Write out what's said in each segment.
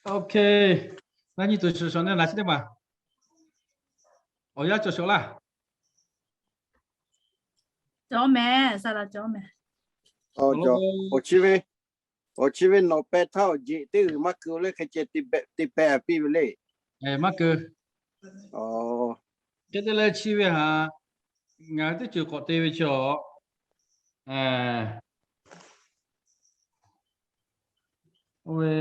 Ok. Laˇ nyi tuˬ shawˍ shawˍ ne laˬ chi teˇ maˬ. Awˬ yanˇ cawˬ shawˍ laˇ. Cawˬ mehˍ, saˍ laꞈ cawˬ mehˍ. Awˬ chi ve nawˬ peh htaˇ awˬ jeꞈ teˇ g'uiˬ maˇ keu leh hk'e ceh te peh piˇ ve le. Maˇ keu. Hk'e te leh chi ve htaꞈ ngaˬ hui teˇ ceuˬ k'awꞈ te ve chi awˬ, oˇ ve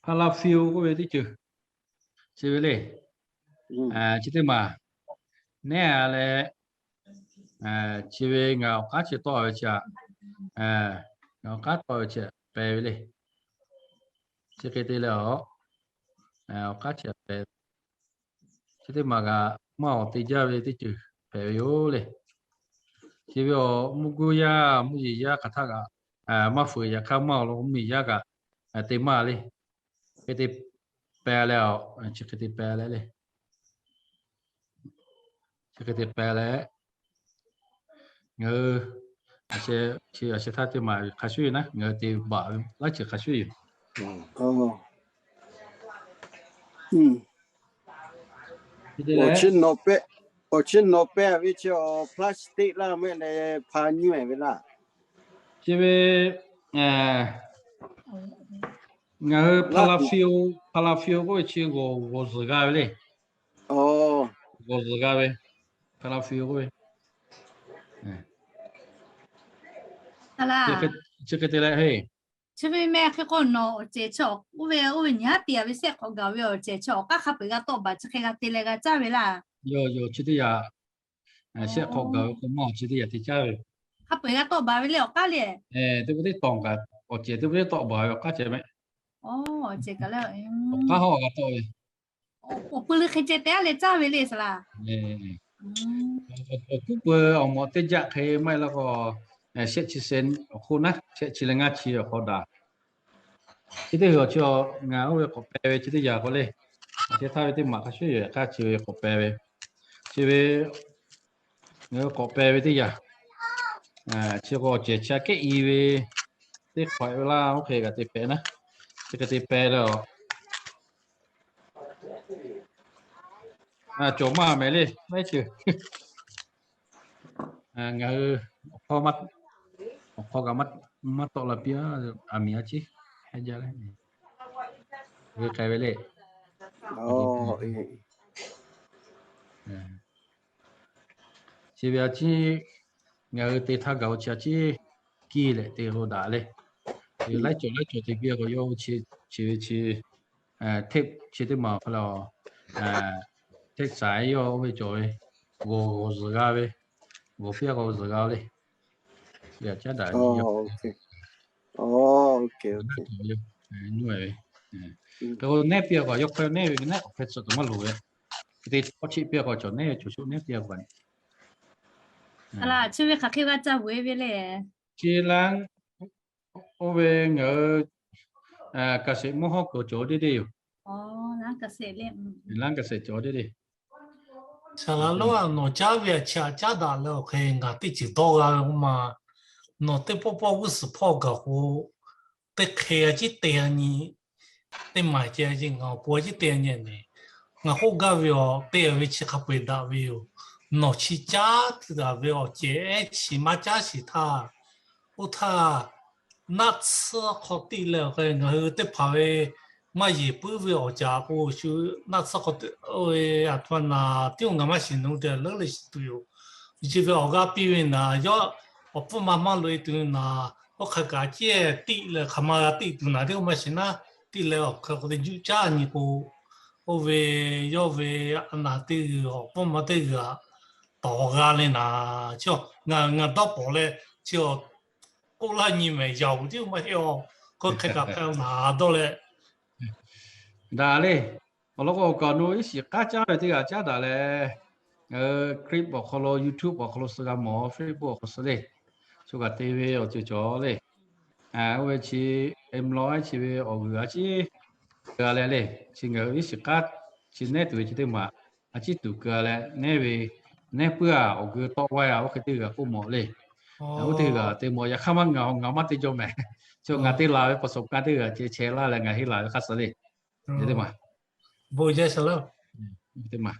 Palafio k'oˆ ve teˇ ceuˬ chi ve le. Chi teˇ maˬ nehˉ a leh, chi ve ngaˬ awˬ k'aˉ chi tawˆ ve chi aꞈ, ngaˬ awˬ k'aˉ tawˆ ve chi aꞈ peh ve le. Chi hk'e te leh awˬ, awˬ k'aˉ chi aꞈ peh ve. Chi teˇ maˬ kaꞈ maˇ awˬ te jaˇ ve teˇ ceuˬ hpehꞈ ve yoˬ le. Chi ve awˬ mvuhˇ guˇ yaˇ mvuhˇ yeˬ yaˇ hk'aˬ htaˇ kaꞈ maˇ fuiˍ, yaꞈ hk'aˇ maˇ awˬ lawn mvuhˇ yeˬ yaˇ kaꞈ te maˇ le. Hk'e te peh leh, chi hk'e te peh leh le. Chi hk'e te peh leh, ngaˬ hui chi a sheh htaˇ teˇ maˬ hk'a shuˍ yoˬ naˉ, ngaˬ hui te baˬ ve laiˉ ceuˬ hk'a shuˍ yoˬ. Awˬ chi nawˬ peh ve chi plastic laˇ mehˆ leh hpa nyiˇ mehˍ ve laˇ. Chi ve ngaˬ hui Palafio, Palafio k'oˆ ve chi g'awˬ zuhˬ g'a ve le. G'awˬ zuhˬ g'a ve, Palafio k'oˆ ve. Chi hk'e te leh, chi ve mehˆ hk'e k'o nawˬ awˬ cehˬ chi oˇ ve, oˇ ve nyi haˉ te a ve shehˆ hk'awꞈ gaˬ ve awˬ cehˬ chi awˬ k'aˉ hk'a peu-eˬ g'a tawˆ baˬ chi hk'e g'a te leh g'a caˇ ve laˇ. Yoˬ yoˬ, chi teˇ yanˇ shehˆ hk'awꞈ gaˬ ve k'o maˇ awˬ chi teˇ yanˇ te caˇ ve. Hk'a peu-eˬ g'a tawˆ baˬ ve le awˬ k'aˉ le. Teˇ pawˆ teˇ tawˆ kaꞈ awˬ cehˬ teˇ pawˆ teˇ tawˆ baˬ ve awˬ k'aˉ ceh mehˆ. Awˬ k'aˉ hawˉ g'a tawˆ ve. Awˬ pui leh hk'e ceh te a leh caˇ ve le saˍ laꞈ. Awˬ kuˉ pui awˬ mawꞈ teˇ jaˆ hk'e maˇ heˆ laˇ k'o, shehˆ chi seh awˬ hk'oˆ naˉ, shehˆ chi leh ngaˇ chi awˬ hk'aw daꞈ. Chi teˇ hui awˬ chi ngaˬ oˇ ve k'awꞈ peh ve chi teˇ yanˇ k'o le. Aˬ hk'e htaˇ ve teˇ maˬ hk'a shuˍ yoˬ, yaꞈ hk'aˇ chi ve k'awꞈ peh ve. Chi ve ngaˬ hui k'awꞈ peh ve teˇ yanˇ, chi k'o awˬ cehˬ chi aꞈ kehˉ i ve teˇ hk'awꞈ e ve laˇ, oˇ hk'e kaꞈ te peh naˉ. Chi hk'e te peh leh awˬ cawˬ maˇ mehˍ le, maˇ ceuˬ. Ngaˬ hui awˬ hk'aw kaꞈ maˇ tawˆ la piˇ, aˬ miˍ a ciˉ heh jaˇ le. G'uiˬ k'ai ve le. Chi ve a ciˉ ngaˬ hui te htaˇ gaˬ-o chi a ciˉ kiˇ leh te k'o daꞈ le. Laiˉ cawˬ laiˉ cawˬ te piˇ k'o yawˇ chi ve chi hteˆ chi teˇ maˬ hk'a le, hteˆ saiˍ yawˇ oˇ ve cawˬ ve, g'awˬ g'awˬ zuhˬ g'a ve, g'awˬ piˇ k'o zuhˬ g'a le. Chi aꞈ caˉ daꞈ nyi, nehˉ piˇ k'o yawˇ hk'e nehˉ piˇ k'o yawˇ hk'e tcuh kaꞈ maˇ loˍ ve, hk'e te tawˇ cheˆ piˇ k'o cawˬ nehˉ ve cawˬ sho nehˉ piˇ k'o kaꞈ. Chi ve hk'aˬ hk'e g'a ca ve ve le. Chi laˇ, oˇ ve ngaˬ hui kaˍ seꞈ mawˇ hawˉ kuiˬ cawˬ deˇ deˇ yoˬ. Laˇ kaˍ seꞈ cawˬ deˇ deˇ. Saˍ laꞈ lonˉ, nawˬ caˉ ve aꞈ chi aꞈ caˉ daꞈ leh awˬ hk'e ngaˬ teˇ ceuˬ dawˇ g'a ve k'o ma, nawˬ teˇ pawˆ pawˆ g'uˇ suhˍ hpawˇ gaˬ k'o, teˇ hk'e a ciˉ te a nyi, teˇ maˬ ceh ngaˬ awˬ pon a ciˉ te a nyi ne. Ngaˬ k'oˆ gaˇ ve awˬ te ve chi hk'a peu-eˬ daꞈ ve yoˬ. Nawˬ chi caˉ tuˬ daꞈ ve awˬ cehˬ ehˉ chi maˇ caˉ shiˍ htaˇ, oˇ htaˇ naˆ tsuhˇ hk'aw tiˆ leh awˬ hk'e ngaˬ hui teˇ hpaˍ ve maˇ yeˬ puiˉ ve awˬ caˍ k'o, shu naˆ tsuhˇ hk'aw oˇ ve aˬ htoꞈ ma naˍ tiˉ ngaˬ maˇ shiˍ nu te leuˉ leh shiˍ tuˬ yoˬ. Chi ve awˬ g'aˇ piˇ ve naˍ, yawˇ awˬ pfuhˇ ma maˇ loꞈ e tuˬ naˍ, oˇ hk'aˬ kaꞈ ceh tiˆ leh hk'aˬ ma g'a tiˆ tuˬ naˍ teˇ k'oˆ maˇ shiˍ naˉ, tiˆ leh awˬ hk'e k'o te juˆ caˉ nyi k'o, oˇ ve yawˇ ve a naˍ teˇ g'uiˬ awˬ pfuhˇ ma teˇ g'uiˬ aꞈ tawˍ g'a le naˍ. Chi ngaˬ dawˇ pawˍ leh chi k'oˆ laˇ nyi mehˍ, yaꞈ tiˉ maˇ heˆ a. K'o hk'e kaꞈ hk'e naˍ dawˇ leh daꞈ le. Awˬ lawn k'o, awˬ kaˍ awˬ nu iˉ shiˍ k'aˉ caˉ ve teˇ g'aˇ caˉ daꞈ leh, ngaˬ hui clip awˬ hk'aw lo, YouTube awˬ hk'aw lo suh g'a mawˬ, Facebook awˬ hk'aw suh le, shu kaꞈ te ve awˬ ceuˬ cawˬ le. Oˇ ve chi emlo chi ve awˬ g'uiˬ a ciˉ keu a leh le, chi ngaˬ hui iˉ shiˍ k'aˉ chi nehˉ tuˬ ve chi teˇ maˬ a ciˉ tuˬ keu a leh nehˉ ve Nehˉ puiˉ-a, awˬ geu tawˆ g'aˇ-a, oˇ hk'e teˇ g'aˇ k'oˆ mawˬ le. Oˇ teˇ g'aˇ te mawˬ, yaꞈ hk'aˇ maˇ ngaˬ, ngaˬ maˇ te jaw mehˍ. Chi ngaˬ te laˬ ve ประสบการณ์ teˇ g'aˇ ceh chehˇ laˇ leh ngaˬ henˇ laˬ ve hk'a suh le. Teˇ ma, teˇ ma,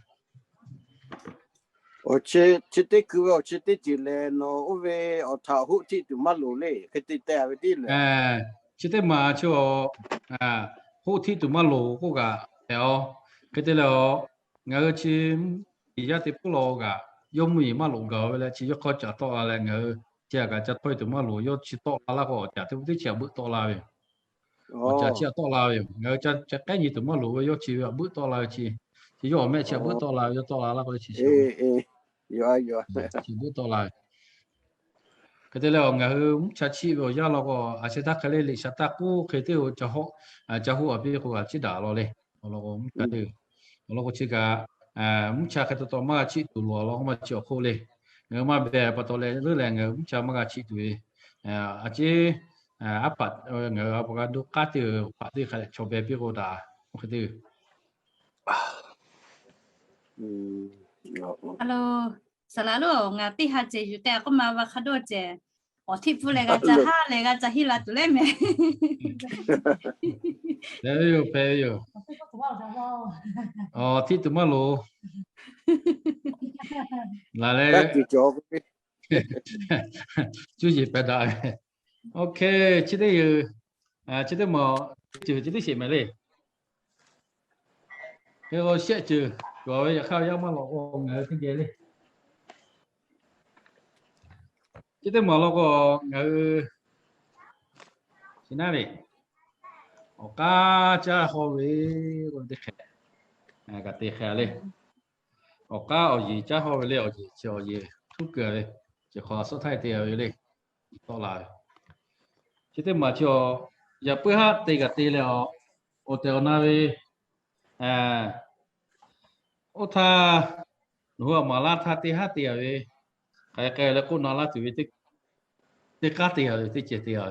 chi teˇ ku ve awˬ chi teˇ ceuˬ lehˬ, nawˬ oˇ ve awˬ htaꞈ hoˆ htiˆ tuˬ maˇ loˍ le, hk'e te teh ve teˇ lehˬ. Chi teˇ ma chi, hoˆ htiˆ tuˬ maˇ loˍ k'oˆ kaꞈ hpehꞈ-aˬ. Hk'e te leh, ngaˬ hui chi iˍ yaˇ teˇ pawˆ law kaꞈ, yawˇ mvuhˇ yeˬ maˇ loꞈ gaˬ ve leh, chi yawˇ hk'aw caꞈ tawˆ la leh ngaˬ hui chi htaꞈ kaꞈ ca htawˇ e tuˬ maˇ loˍ. Yawˇ chi tawˆ la laˇ k'o, awˬ caꞈ teˇ pawˆ teˇ chi htaꞈ beuˆ tawˆ la ve yoˬ. Awˬ caꞈ chi htaꞈ tawˆ la ve yoˬ. Ngaˬ hui ca k'ehˉ nyi tuˬ maˇ loˍ ve, yawˇ chi ve htaꞈ beuˆ tawˆ la ve chi, chi yawˇ awˬ mehˆ chi htaꞈ beuˆ tawˆ la ve, yawˇ tawˆ la laˇ k'o chi, chi beuˆ tawˆ la ve. Hk'e te leh, ngaˬ hui mvuhˇ cha chiˆ ve awˬ yanˇ law k'o, a sheh htaˇ hk'e le liꞈ shaˍ taˇ k'oˆ hk'e teˇ ca hoˆ a piˇ k'o, a ciˉ daꞈ law le. Awˬ lawn k'o mvuhˇ cha teˇ, awˬ lawn k'o chi kaꞈ, mvuhˇ cha hk'e taw taw maˇ g'a chiˆ tuˬ loˍ, awˬ lawn k'o maˇ chi awˬ hk'oˆ le. Ngaˬ hui maˇ beh pa taw leh leuˉ leh ngaˬ hui mvuhˇ cha maˇ g'a chiˆ tuˬ ve, a ciˉ, aˉ hpaꞈ, ngaˬ hui a pa g'a duˇ k'aˉ teˇ hpaꞈ teˇ hk'a leh chaw beh piˇ k'o daꞈ, oˇ hk'e te. Saˍ laˍ lo, ngaˬ teˇ ha ceh yuˬ te a k'oˆ ma va hk'a dawˇ ceh, awˬ htiˆ pfuhˇ leh g'a ca haˉ leh g'a ca henˇ la tuˬ leh mehˍ. Hpehꞈ ve yoˬ, hpehꞈ ve yoˬ. Awˬ htiˆ tuˬ maˇ loˍ. Laˬ leh cuˇ yiˍ pehꞈ daꞈ ve. Oˇ hk'e, chi teˇ yeuˬ, chi teˇ maˬ, teˇ ceuˬ chi teˇ sheˍ mehˍ le. Hk'e k'o shehˆ ceuˬ cawˬ ve, yaꞈ hk'aˇ yaˇ maˇ lawꞈ k'o ngaˬ hui teˇ geh le. Chi teˇ maˬ law k'o, ngaˬ hui chi naˉ ve awˬ k'aˉ caˇ haw ve k'o teˇ hk'e, kaꞈ te hk'e le. Awˬ k'aˉ awˬ yeˬ caˇ haw ve le, awˬ yeˬ chi awˬ yeˬ htuˉ keu ve, chi hk'aw suhˉ htaˇ te ve le, tawˆ la ve. Chi teˇ maˬ chi, yaꞈ puiˉ haˉ te kaꞈ te leh, awˬ tehˬ awˬ na ve, oˇ htaˇ, nawˬ hui a maˍ laˇ htaˇ teˇ haˉ te ve, hk'aˬ hk'e leh k'oˆ na laˇ tuˬ ve, teˇ k'aˉ te ve, teˇ ceuˬ te ve.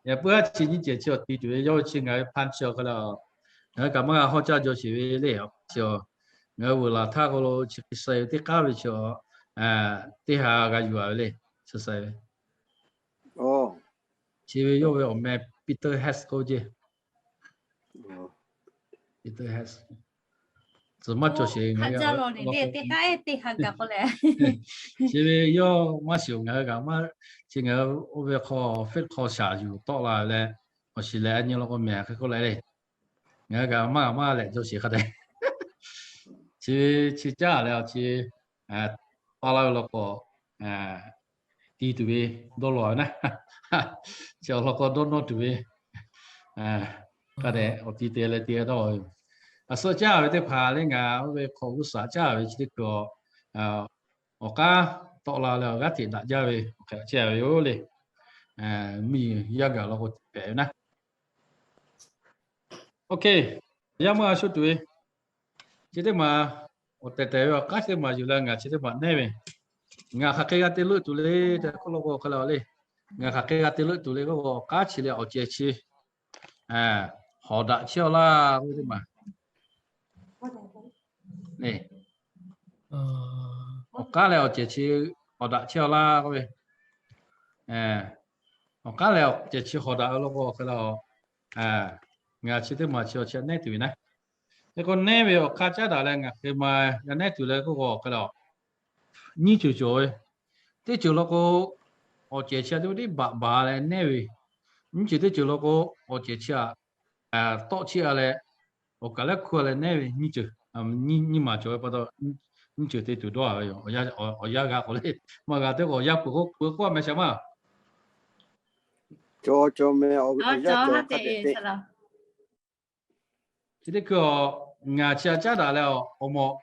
Yaꞈ puiˉ haˉ chi nyiˇ ceuˬ chi awˬ ti tuˬ ve yawˇ hui chi ngaˬ hui hpan chi awˬ hk'e le, ngaˬ hui kaꞈ maˇ g'a hawˇ caˇ jaw sheˍ ve le. Chi ngaˬ hui veuꞈ laˬ htaˇ k'o lo chi hk'e suh ve teˇ k'aˉ ve chi, teˇ ha g'a yuˬ a ve le, suh suh ve. Chi ve yawˇ ve awˬ meh Peter Hess k'oˆ ceˇ. Peter Hess, tcuh maˇ cawˬ sheˍ ngaˬ hui teˇ ha gaˬ k'o leh, chi ve yawˇ maˇ shiˍ ngaˬ hui kaꞈ maˇ, chi ngaˬ hui oˇ ve hk'aw Facebook hk'aw shaˍ yuˬ tawˆ la leh, awˬ shiˍ lehˬ a nyi law k'o mehˍ hk'e k'oˆ leh le, ngaˬ hui kaꞈ maˇ maˇ lehꞈ jaw sheˍ hk'a dehꞈ. Chi ve chi caˇ leh awˬ chi pa laˇ ve law k'o, ti tuˬ ve dawˇ law ve naˉ, chi awˬ lawn k'o dawˇ nawˇ tuˬ ve hk'a dehꞈ awˬ ti te leh te dawˇ law ve yoˬ. A suhˆ caˇ ve teˇ hpaˍ le, ngaˬ oˇ ve hk'aw g'uˇ suhˍ caˇ ve chi teˇ hkui, awˬ k'aˉ tawˆ la leh awˬ g'aˇ hteꞈ daꞈ jaˇ ve awˬ hk'e chehˇ ve yoˬ le. Miˬ yaˇ gaˬ law k'o hpehꞈ ve naˉ. Oˇ hk'e, yaˇ maˇ g'a shuˉ tuˬ ve, chi teˇ maˬ awˬ tehˬ tehˬ ve awˬ k'aˉ chi teˇ maˬ yuˬ leh ngaˬ chi teˇ maˬ neˉ ve, ngaˬ hk'aˬ hk'e g'a te leuˆ tuˬ le tehꞈ k'oˆ law k'o hk'e le, ngaˬ hk'aˬ hk'e g'a te leuˆ tuˬ le k'oˆ k'o, awˬ k'aˉ chi leh awˬ cehˬ chi hawˍ daꞈ chehˇ-aw laˇ k'oˆ ve teˇ maˬ. Awˬ k'aˉ leh awˬ cehˬ chi hawˍ daꞈ chehˇ-aw laˇ k'oˆ ve, awˬ k'aˉ leh awˬ cehˬ chi hawˍ daꞈ ve law k'o hk'e le, ngaˬ chi teˇ maˬ chi awˬ chi neˉ tuˬ ve naˉ. Hk'e k'o neˉ ve awˬ hk'aˇ caˉ daꞈ leh ngaˬ hk'e ma g'a neˉ tuˬ leh k'oˆ k'o hk'e le, nyiˇ ceuˬ cawˬ ve, teˇ ceuˬ law k'o, awˬ cehˬ chi htaꞈ teˇ tiˉ baꞈ baˬ leh neˉ ve, nyiˇ ceuˬ teˇ ceuˬ law k'o, awˬ cehˬ chi htaꞈ tawˆ chiˇ a leh, awˬ kaˍ lehˉ hkuˇ a leh neˉ ve nyiˇ ceuˬ, nyiˇ maˬ cawˬ ve pa taw, nyiˇ ceuˬ te tuˬ dawˇ a ve yoˬ. Awˬ yanˇ g'a k'o le, maˇ g'a teˇ k'o awˬ yanˇ peuˬ k'o peuˬ k'oˆ a meh shaˍ maˇ. Chi teˇ hkui ngaˬ chi htaꞈ caˉ daꞈ leh awˬ mawꞈ,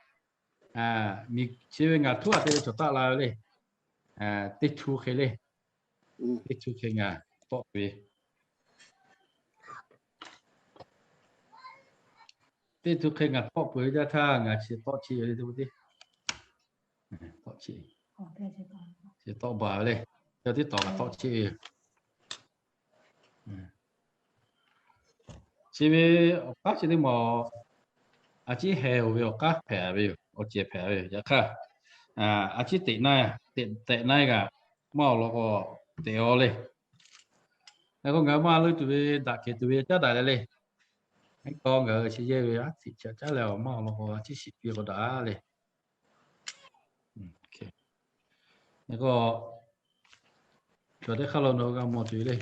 miˬ chi ve ngaˬ htuˉ a te ve cawˬ taˆ la ve le. Teˇ htu hk'e le, teˇ htu hk'e ngaˬ tawˆ tuˬ ve, teˇ htu hk'e ngaˬ tawˆ peuˬ ve teˇ htaˇ ngaˬ chi tawˆ chiˇ ve le teˇ, tawˆ chiˇ, chi tawˆ baˬ ve le. Yawˇ tiˉ tawˍ ngaˬ tawˆ chiˇ ve yoˬ. Chi ve awˬ k'aˉ chi teˇ maˬ a ciˉ heh oˬ ve awˬ k'aˉ hpehꞈ ve yoˬ. awˬ cehˬ hpehꞈ ve. Yaꞈ hk'aˇ, a ciˉ teꞈ na, teꞈ tehꞈ na kaꞈ maˇ awˬ lawn k'o teꞈ-aw le. Hk'e k'o ngaˬ hui maˇ leuˇ tuˬ ve daꞈ kehˬ tuˬ ve caˉ daꞈ leh le. Hk'e k'o ngaˬ hui chi yehˇ ve a ciˉ chi caˉ leh awˬ maˇ awˬ lawn k'o a ciˉ shiˍ piˇ k'o daꞈ le. Hk'e k'o, cawˬ teˇ hk'aˇ lo nawˬ hui g'a mawˬ tuˬ le.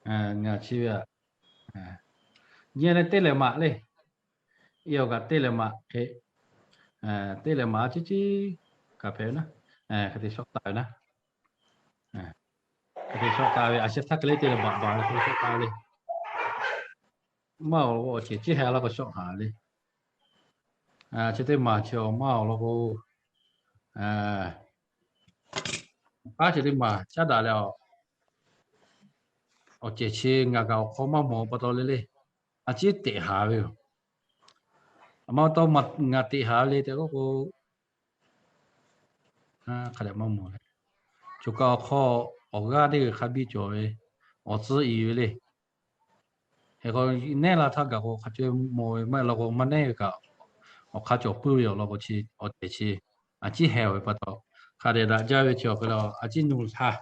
Ngaˬ chi ve a, nyi leh teˇ lehˬ maꞈ le. Iˉ awˬ kaꞈ teˇ lehˬ maꞈ hk'e, teˇ lehˬ maꞈ a ciˉ ciˉ kaꞈ hpehꞈ ve naˉ, hk'e te shawˆ taˍ ve naˉ, hk'e te shawˆ taˍ ve a sheh htaˇ hk'e le teˇ lehˬ maꞈ baˬ ve hk'e te shawˆ taˍ ve le. Maˇ awˬ lawn k'o awˬ cehˬ ciˉ heh laˇ k'o shawˆ haˍ le. Chi teˇ maˬ chi awˬ maˇ awˬ lawn k'o, paˉ chi teˇ maˬ caˉ daꞈ leh a, awˬ cehˬ chi ngaˬ kaꞈ awˬ hk'aw maˇ mawˬ pa taw le le. A ciˉ teꞈ haˍ ve yoˬ. A ma taw ngaˬ teꞈ haˍ ve le tehꞈ k'oˆ k'o, hk'a dehꞈ maˇ mawˬ le. Choˬ kaꞈ awˬ hk'aw awˬ g'aˇ teˇ g'aˇ hk'a biˇ cawˬ ve, awˬ tcuhˇ i ve le. Hk'e k'o, nehˉ la htaˇ gaˬ k'o hk'a ceh mawˬ ve maˇ heˆ law k'o maˇ nehˉ ve kaꞈ, awˬ hk'a cawˬ puiˉ ve awˬ lawn k'o chi awˬ cehˬ chi a ciˉ heh-oˬ ve pa taw, hk'a dehꞈ daꞈ jaˇ ve chi awˬ hk'e le a ciˉ nuˇ htaˇ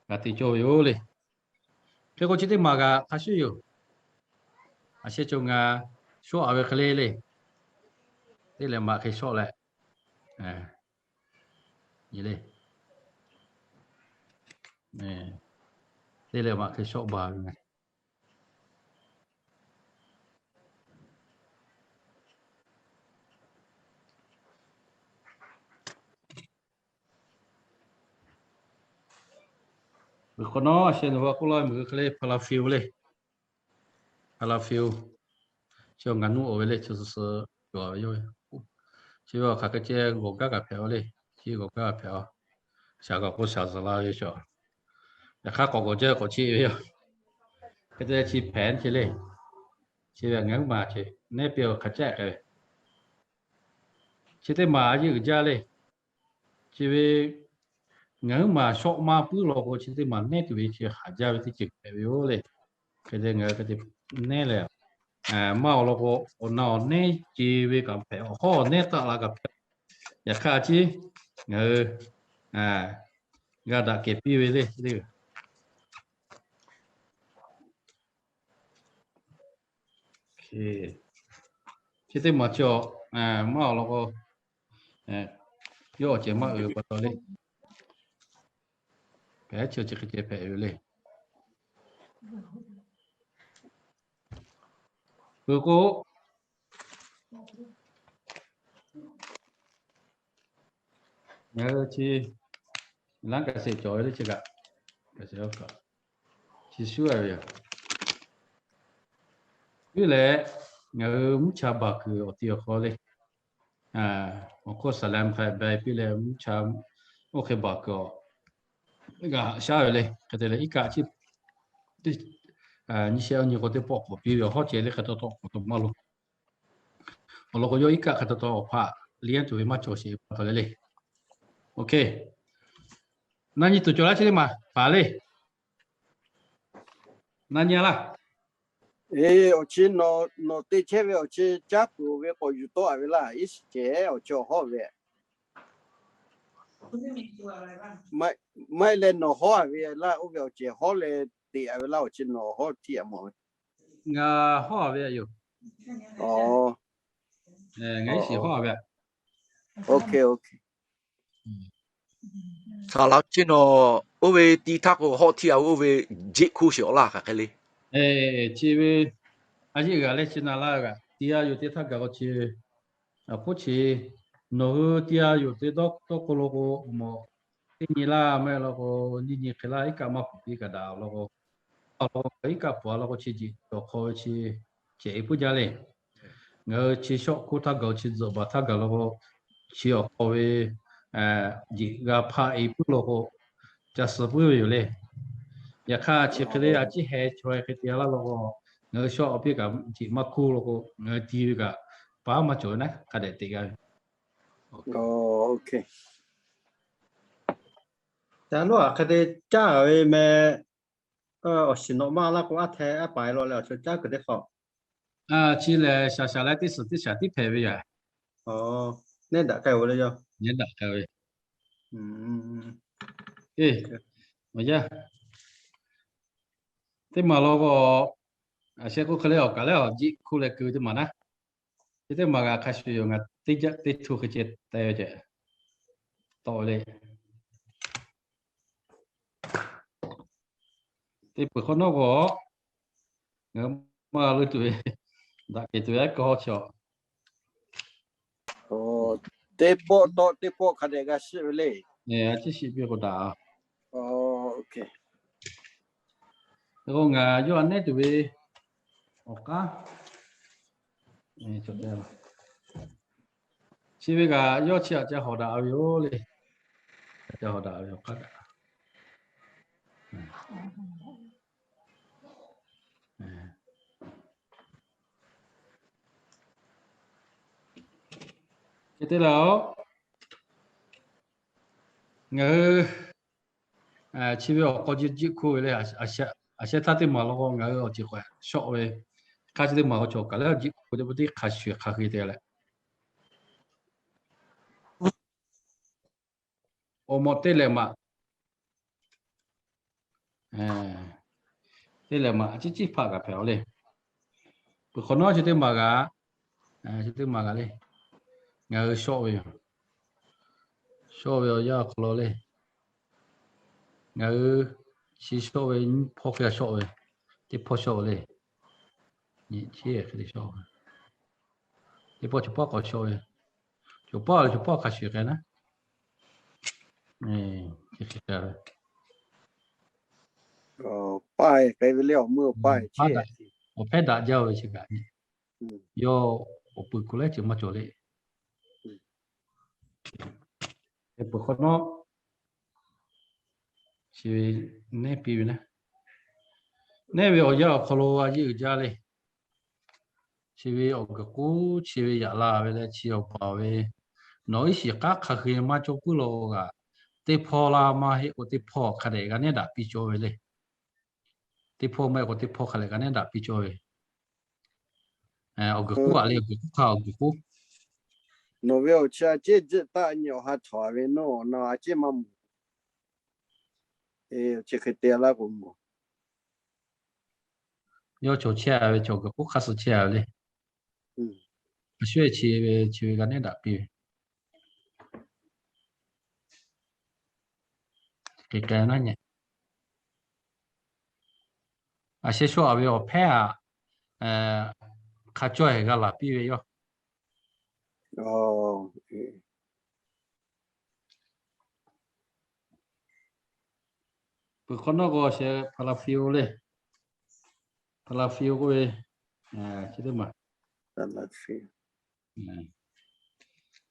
g'a te cawˇ ve yoˬ le. Hk'e k'o chi teˇ maˬ kaꞈ hk'a shuˍ yoˬ. A sheh cawˬ ngaˬ shawˆ-a ve hk'e le le. Teˇ lehˬ maꞈ hk'e shawˆ leh, le, teˇ lehˬ maꞈ hk'e shawˆ baˬ ve. Ve k'o nawˉ a sheh nawˬ hui k'oˆ laˇ ve meuˬ hk'e le, hpaˍ la fiu le. Hpaˍ la fiu. Chi ngaˬ nuˇ-oˬ ve le, chi suh suh cawˬ ve yoˬ. Chi ve awˬ hk'aˬ hk'e ceh g'awˬ gaˇ kaꞈ hpehꞈ-aw le. Chi g'awˬ gaˇ kaꞈ hpehꞈ-aw. Shaˍ kaꞈ k'o shaˍ zuhˬ la ve chaw. Yaꞈ hk'aˇ k'awꞈ g'awˬ jaˇ k'awꞈ cheˆ ve yoˬ. Hk'e te chi hpehꞈ ce le. Chi ve ngaˬ huiˉ maˬ ce nehˉ piˇ-a hk'a caˆ k'ai ve. Chi teˇ maˬ a yeˇ uiˍ jaˇ le. Chi ve ngaˬ huiˉ maˬ shawˆ maˇ puiˉ law k'o chi teˇ maˬ nehˉ tuˬ ve chi haˍ jaˇ ve teˇ ceuˬ hpehꞈ ve yoˬ le. Hk'e te ngaˬ hui hk'e te nehˉ leh, maˇ awˬ lawn k'o awˬ na awˬ nehˉ ce ve kaꞈ hpehꞈ, awˬ hawˉ awˬ nehˉ taˆ la kaꞈ hpehꞈ. Yaꞈ hk'aˇ a ciˉ ngaˬ hui g'a daꞈ kehˬ piˇ ve le. Chi teˇ maˬ chi, maˇ awˬ lawn k'o, yawˇ awˬ cehˬ maˇ uiˍ pa taw le. Hpehꞈ chi chi hk'e ceh hpehꞈ ve le. Uiˍ k'o, ngaˬ hui chi laˉ kaꞈ sheˍ cawˬ ve le chi kaꞈ, chi shuˉ ve yoˬ. Piˇ leh ngaˬ hui mvuhˇ cha baˬ kuiˬ awˬ ti awˬ hk'aw le, awˬ hk'oˆ saˍ leh hk'a beh piˇ leh mvuhˇ cha oˇ hk'e baˬ kuiˬ g'a haꞈ shaˉ ve le. Hk'e te leh iˉ kaˆ chi nyiˇ shehˆ awˬ nyi k'o teˇ pawˆ k'awꞈ piˇ ve, awˬ hawˉ ceh le hk'e taw taw k'awꞈ taw maˇ lo. Awˬ lawn k'o yawˇ iˉ kaˆ hk'e taw taw awˬ hpaꞈ liˇ tuˬ ve maˇ cawˬ sheˍ pa taw le le. Oˇ hk'e, na nyi tuˬ cawˬ laˇ chi teˇ maˬ paˍ le. Na nyi-a laˇ. Awˬ chi nawˬ te chehˇ ve awˬ chi caˉ peuˬ ve k'awꞈ yuˬ tawˆ-a ve laˇ, iˉ shiˍ ceh awˬ chi awˬ hawˉ ve. Maˇ heˆ leh nawˬ hawˉ-a ve laˇ, oˇ ve awˬ cehˬ hawˉ leh teꞈ-a ve laˇ, awˬ chi nawˬ hawˉ tiˇ-a mawˬ ve. Ngaˬ hawˉ-a ve yoˬ. Ngaˬ iˉ shiˍ hawˉ-a ve. Saˍ laꞈ chi nawˬ oˇ ve ti htaˇ k'o hawˉ tiˇ-a ve oˇ ve jeˆ hkuˇ sheˍ awˬ laˇ hk'aˬ hk'e le. Chi ve a yeˇ g'aꞈ leh chi na laˇ g'aꞈ ti-a yoˬ teˇ htaˇ gaˬ k'o chi, a k'oˆ chi nawˬ hui ti-a yoˬ te dawˇ tawˇ hk'aw lo k'o, mawˬ teˇ nyi laˇ maˇ heˆ law k'o, nyiˇ nyi hk'e laˇ iˉ kaˆ maˇ pfuhˍ piˇ kaꞈ daꞈ law k'o, a law k'o iˉ kaˆ pfuhˍ-a law k'o chi jiꞈ cawˬ hk'aw ve chi cehˬ e puiˉ jaˇ le. Ngaˬ hui chi shawˆ hkuˇ htaˇ gaˬ-o chi tzuhꞈ baˬ htaˇ gaˬ law k'o, chi awˬ hk'aw ve jeꞈ g'a hpaˆ e puiˉ law k'o, ca suh puiˉ ve yoˬ le. Yaꞈ hk'aˇ chi hk'e le a ciˉ heh chaw hk'e te-a laˇ law k'o, ngaˬ hui shawˆ awˬ piˇ kaꞈ jeꞈ maˇ hkuˇ law k'o, ngaˬ hui ti ve kaꞈ paˉ maˇ cawˬ ve naˉ hk'a dehꞈ teꞈ g'a ve. Ca loˉ a hk'e te caˇ ve meh, awˬ shiˍ nawꞈ maˇ laˇ k'o aˉ hte aˉ paˍ lo leh awˬ chi caˉ kuiˬ teˇ hk'awꞈ. Chi lehˬ shaˍ shaˍ leh teˇ suhˍ teˇ shaˍ tiˉ hpehꞈ ve yaˇ. Nehˉ daꞈ k'ai ve. Eˬ, awˬ yaˇ, teˇ maˬ law k'o, a sheh k'oˆ hk'e le awˬ kaˍ lehˬ awˬ jiˆ hkuˇ leh keu teˇ maˬ naˉ. Chi teˇ maˬ g'a hk'a shuˍ yoˬ, ngaˬ teˇ jaˆ teˇ htu hk'e ceh te ve ceh tawˆ ve le. Teˇ peuˬ hk'awꞈ nawˉ k'o, ngaˬ hui maˇ g'a leuˇ tuˬ ve, daꞈ kehˬ tuˬ ve aˉ kawˇ chi a. Teˇ pawˆ tawˆ teˇ pawˆ hk'a dehꞈ g'a shiˆ ve le. A ciˉ shiˆ piˇ k'o daꞈ. K'o ngaˬ yawˇ a nehˉ tuˬ ve awˬ k'aˉ chi ve kaꞈ yawˇ chi aꞈ ca hawˍ daꞈ ve yoˬ le. Ca hawˍ daꞈ ve awˬ k'aˉ kaꞈ hk'e te leh, ngaˬ hui chi ve awˬ k'aw jiˆ hkuˇ ve le, a sheh htaˇ teˇ maˬ law k'o ngaˬ hui awˬ ceˬ k'awꞈ shawˆ ve, hk'aˇ chi teˇ maˬ awˬ cawˬ kaꞈ leh awˬ jiˆ hkuˇ teˇ pawˆ teˇ hk'a shuˍ hk'a hk'e te leh, awˬ mawꞈ teˇ lehˬ maꞈ, teˇ lehˬ maꞈ a ciˉ ciˉ hpaˆ kaꞈ hpehꞈ a le. Peuˬ hk'awꞈ nawˉ chi teˇ maˬ g'a, chi teˇ maˬ g'a le. Ngaˬ hui shawˆ ve yoˬ. Shawˆ ve awˬ yanˇ awˬ hk'aw lo le, ngaˬ hui chi shawˆ ve nyiˇ hpawˇ hk'e g'a shawˆ ve, teˇ hpawˇ shawˆ ve le. Nyi chi hk'e te shawˆ ve, teˇ pawˆ chaw pawˆ k'awꞈ shawˆ ve, chaw pawˆ leh chaw pawˆ hk'a shuˍ k'ai naˉ. Awˬ hpehˇ daꞈ jaˇ ve chi kaꞈ, yawˇ awˬ pui kuˬ leh ceuˬ maˇ cawˬ le. Peuˬ hk'awꞈ nawˉ chi ve nehˉ piˇ ve naˉ. Nehˉ ve awˬ yanˇ awˬ hk'aw lo a yeˇ uiˍ jaˇ le. Chi ve awˬ guiˬ k'oˆ chi ve yaꞈ la ve leh chi awˬ paˍ ve, nawˬ iˉ shiˍ k'aˉ hk'a hk'e maˇ cawˇ puiˉ la kaꞈ, teˇ hpawˇ la maˇ heˆ k'o teˇ hpawˇ hk'a dehꞈ g'a nehˉ daꞈ piˇ cawˇ ve le. Teˇ hpawˇ maˇ heˆ k'o teˇ hpawˇ hk'a dehꞈ g'a nehˉ daꞈ piˇ cawˇ ve. Awˬ guiˬ k'oˆ a le, awˬ guiˬ k'oˆ hk'a awˬ guiˬ k'oˆ. Nawˬ ve awˬ chi a ciˉ jiˆ taˆ nyi awˬ ha htawnˍ ve nawˇ na a ciˉ maˇ mawˬ. Chi hk'e te laˇ k'o mawˬ. Yawˇ chaw chehˇ a ve chaw guiˬ k'oˆ hk'a suh chehˇ a ve le. A shu e chi ve chi ve g'a nehˉ daꞈ piˇ ve. Hk'e k'ai naˉ nyi. A sheh shawˆ a ve awˬ hpehˇ aꞈ hk'a cawˇ e g'a laˬ piˇ ve yoˬ. Peuˬ hk'awꞈ nawˉ k'o sheh hpaˍ la fiˍ oˬ le. Hpaˍ la fiˍ oˬ k'oˆ ve, chi teˇ maˬ,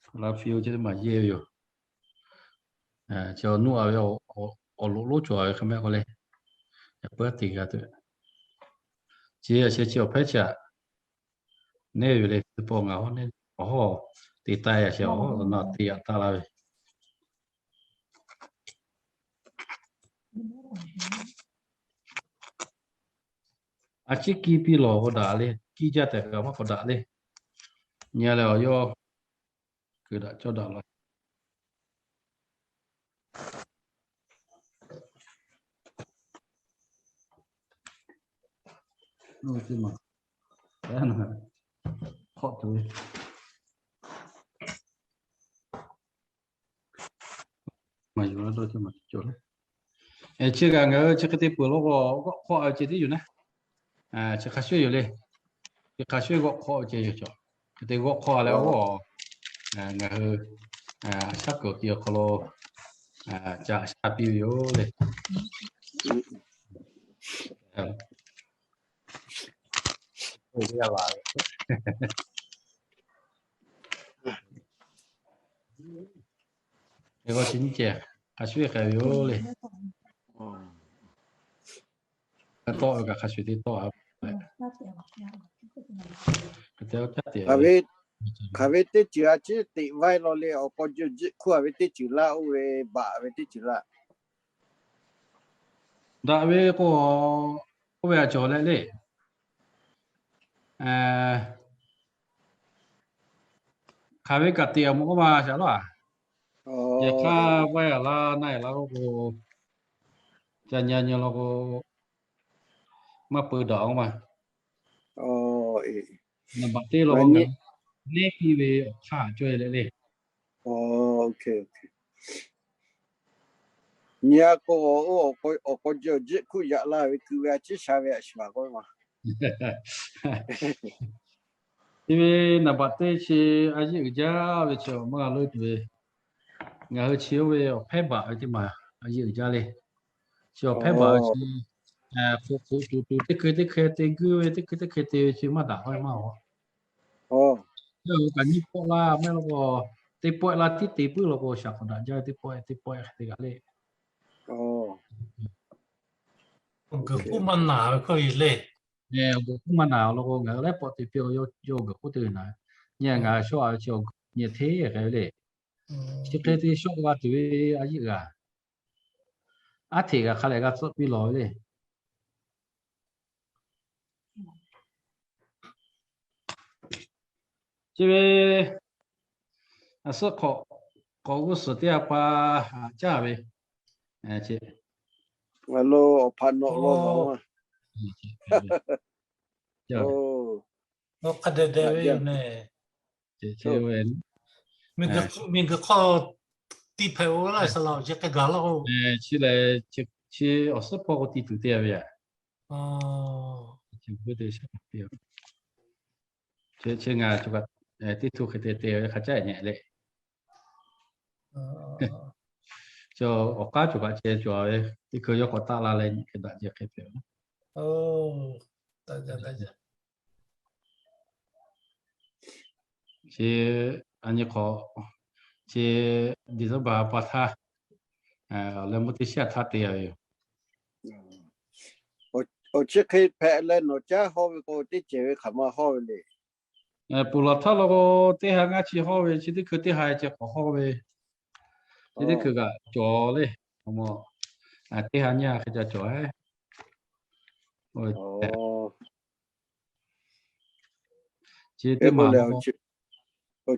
hpaˍ la fiˍ oˬ chi teˇ maˬ yehˇ ve yoˬ. Chi awˬ nuˇ a ve awˬ loꞈ lonˉ cawˬ a ve hk'e mehˆ k'o le. Yaꞈ puiˉ te g'a tuˬ. Chi a sheh chi awˬ hpehˇ chi aꞈ nehˉ ve le. Teˇ pawˆ ngaˬ hawˉ nehˉ awˬ hawˉ te taˇ yaꞈ sheh awˬ hawˉ na te yaꞈ taˇ laˇ ve. A ciˉ kiˇ piˇ lawˬ k'o daꞈ le, kiˇ jaˇ tehꞈ kaꞈ maˇ k'awꞈ daꞈ le. Nyi leh awˬ yawˇ kuiˬ daꞈ cawˇ daꞈ law. Maˬ yuˬ la dawˇ cawˇ maˬ cawˇ le. Chi kaꞈ ngaˬ hui chi hk'e te peuˬ law k'o, g'awˆ hk'awˆ ve ceh tiˉ yoˬ naˉ. Chi hk'a shuˍ yoˬ le. Chi hk'a shuˍ g'awˆ hk'awˆ ve ceh yoˬ cawˬ. Hk'e te g'awˆ hk'awˆ leh g'awˆ, ngaˬ hui shaˉ kuiˬ awˬ ti awˬ hk'aw lo ca sha piˇ ve yoˬ le. Chi nyi ceh hk'a shuˍ k'ai ve yoˬ le. Tawˆ ve kaꞈ hk'a shuˍ te tawˆ a. Hk'aˬ ve teˇ ceuˬ a ciˉ teꞈ vaiˇ law le, awˬ k'aw jiˆ hkuˇ a ve teˇ ceuˬ laˇ, oˇ ve baꞈ ve teˇ ceuˬ laˇ. Daꞈ ve k'o, oˇ ve a cawˬ leh le. hk'aˬ ve kaꞈ te a mawˬ k'oˆ ma shaˍ laˇ. Yaꞈ hk'aˇ vaˇ yaꞈ laˇ naˆ yaꞈ laˇ k'oˆ k'o, ca nyi nyi law k'o, maˇ peu daꞈ k'oˆ ma. Naˍ baꞈ teˇ law k'o, neˉ piˇ ve awˬ hk'aˇ cawˇ e le le. Nyi a k'o, awˬ k'aw jiˇ awˬ jiˆ hkuˆ yaꞈ la ve keu ve a ciˉ sha ve a shuˍ a k'oˆ ma. Te ve naˍ baꞈ teˇ chi a yeˇ uiˍ jaˇ ve chi awˬ maˇ g'a loˇ tuˬ ve, ngaˬ hui chi oˇ ve awˬ hpehˇ baꞈ ve teˇ maˬ a yeˇ uiˍ jaˇ le. Chi awˬ hpehˇ baꞈ ve chi, hk'oꞈ hk'oꞈ tuˬ tuˬ teˇ hkui teˇ hkui te guiˇ ve, teˇ hkui teˇ hkui te ve chi maˇ daꞈ k'oˆ maˇ g'a. Yaˇ hui kaꞈ nyiˇ pawˆ laˇ maˇ heˆ law k'o, teˇ pawˆ laˇ tiˉ te puiˉ law k'o, shaˍ hk'awꞈ daꞈ jaˇ ve teˇ pawˆ teˇ pawˆ hk'e te g'a le. G'uiˬ k'oˆ maˇ naˍ ve hkawˇ le. G'uiˬ k'oˆ maˇ naˍ law k'o, ngaˬ hui laiˉ pawˆ te piˇ k'o, yawˇ g'uiˬ k'oˆ te ve naˍ. Nyi ngaˬ shawˆ a ve chi awˬ g'uiˬ nyi hteˇ hk'e ve le. Chi hk'e te shawˆ g'a tuˬ ve a yeˇ g'a. Aˉ hteꞈ g'a hk'a lehˬ g'a tcuhˆ piˇ lawˬ ve le. Chi ve a suhˆ hk'awꞈ, k'awꞈ g'uˇ suhˍ teˇ g'aˇ pa haꞈ caˇ ve, chi, awˬ hpaꞈ nawꞈ law hk'a dehꞈ dehꞈ ve yoˬ ne. Miˬguiˬ hk'aw tiˇ hpehꞈ-o laˇ, saˍ laꞈ-oˬ, chi hk'e gaˬ laˇ-oˬ. Chi lehˬ, chi awˬ suhˉ hpawˇ k'o ti tuˬ te ve yaꞈ. Chi ngaˬ teˇ htu hk'e te te ve hk'a caˉ nyi le. Chi awˬ k'aˉ cawˬ kaꞈ ceh cawˬ ve, teˇ hkui yawˇ k'awꞈ taˆ la leh nyi hk'e daꞈ jeh hk'e hpehꞈ-o. Chi a nyi hk'awꞈ, chi December pa htaˇ, leh mvuhˇ teˇ shiˉ htaˇ te a ve yoˬ. Awˬ chi hk'e hpehꞈ leh nawˬ caˉ hawˇ ve k'o, teˇ cehˬ ve hk'aˬ ma hawˇ ve le. Ponˬ laˬ htaˇ law k'o, teˇ ha ngaˇ chi hawˇ ve, chi teˇ hkui teˇ ha ceh k'awꞈ hawˇ ve, chi teˇ hkui kaꞈ cawˬ le. Teˇ ha nyiˇ ha hk'e ca cawˬ. Chi teˇ maˬ, awˬ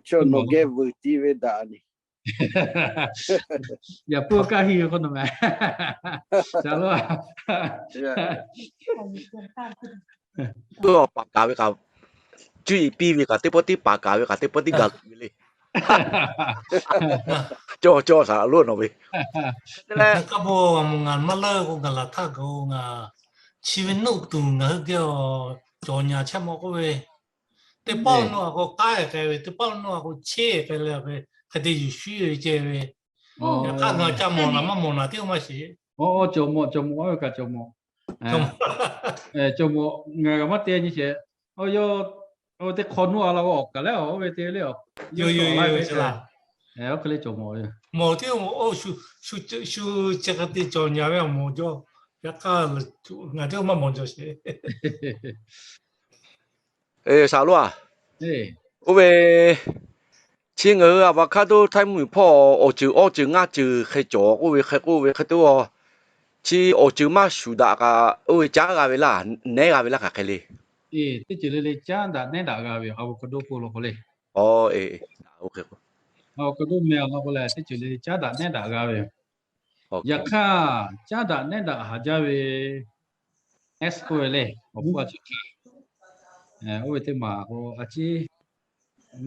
chi nawˬ geh vuiˬ ti ve daꞈ ni. Yaꞈ puiˉ kaˇ hiˇ ve k'o nawˬ ma, ca lo, paˍ kaˍ ve kaꞈ, cuˇ yiˍ piˇ ve kaꞈ teˇ pawˆ tiˉ, paˍ kaˍ ve kaꞈ teˇ pawˆ tiˉ gaˬ kuiˬ ve le. Cawˇ cawˇ saˍ laꞈ lonˉ nawˬ ve. Ngaˬ kaˇ bon ngaˬ maˇ leuˉ k'o, ngaˬ laˬ htaˇ gaˬ-o, ngaˬ chi ve nuˆ tuˬ ngaˬ hui geh cawˬ nyaˬ chehˇ mawˬ k'oˆ ve, teˇ pawˆ nuˆ a k'o k'aiˉ k'ai ve, teˇ pawˆ nuˆ a k'o cheˇ k'ai leh, hk'e te yuˬ shuˉ ve ceh ve. Yaꞈ hk'aˇ ngaˬ ca mawˬ naˬ maˇ mawˬ naˬ tiˉ maˇ shiˍ. Cawˬ mawˬ, cawˬ mawˬ, oˇ ve kaꞈ cawˬ mawˬ. Cawˬ mawˬ, ngaˬ g'a maˇ te nyi sheˍ. Oˇ yawˇ, oˇ teˇ hk'aw nuˆ a la k'o awˬ kaˍ leh awˬ oˇ ve te le, a, oˇ hk'e le cawˬ mawˬ ve. Mawˬ tiˉ oˇ shu, shu chi hk'e te cawˬ nyaˬ ve awˬ mawˬ jaw. Yaꞈ hk'aˇ ngaˬ tiˉ maˇ mawˬ jaw sheˍ. Saˍ laꞈ lonˉ a, oˇ ve chi ngaˬ hui a va hkaˇ doˇ htaiˇ mvuhˇ miˬ hpawˇ awˬ ceuˬ awˇ ceuˬ ngaˇ ceuˬ hk'e cawˬ k'oˆ ve, hk'e k'oˆ ve hk'e te-o, chi awˬ ceuˬ maˇ shuˍ daꞈ kaꞈ oˇ ve caˉ g'a ve laˇ, nehˉ g'a ve laˇ hk'aˬ hk'e le. Teˇ ceuˬ le le caˉ daꞈ nehˉ daꞈ g'a ve, avocado k'oˆ law k'o le. Avocado meh law k'o lehˬ, teˇ ceuˬ le caˉ daꞈ nehˉ daꞈ g'a ve. Yaꞈ hk'aˇ, caˉ daꞈ nehˉ daꞈ haˍ jaˇ ve, S k'oˆ ve le, awˬ hpfuhˇ a chi hk'aˇ, oˇ ve teˇ maˬ k'o a ciˉ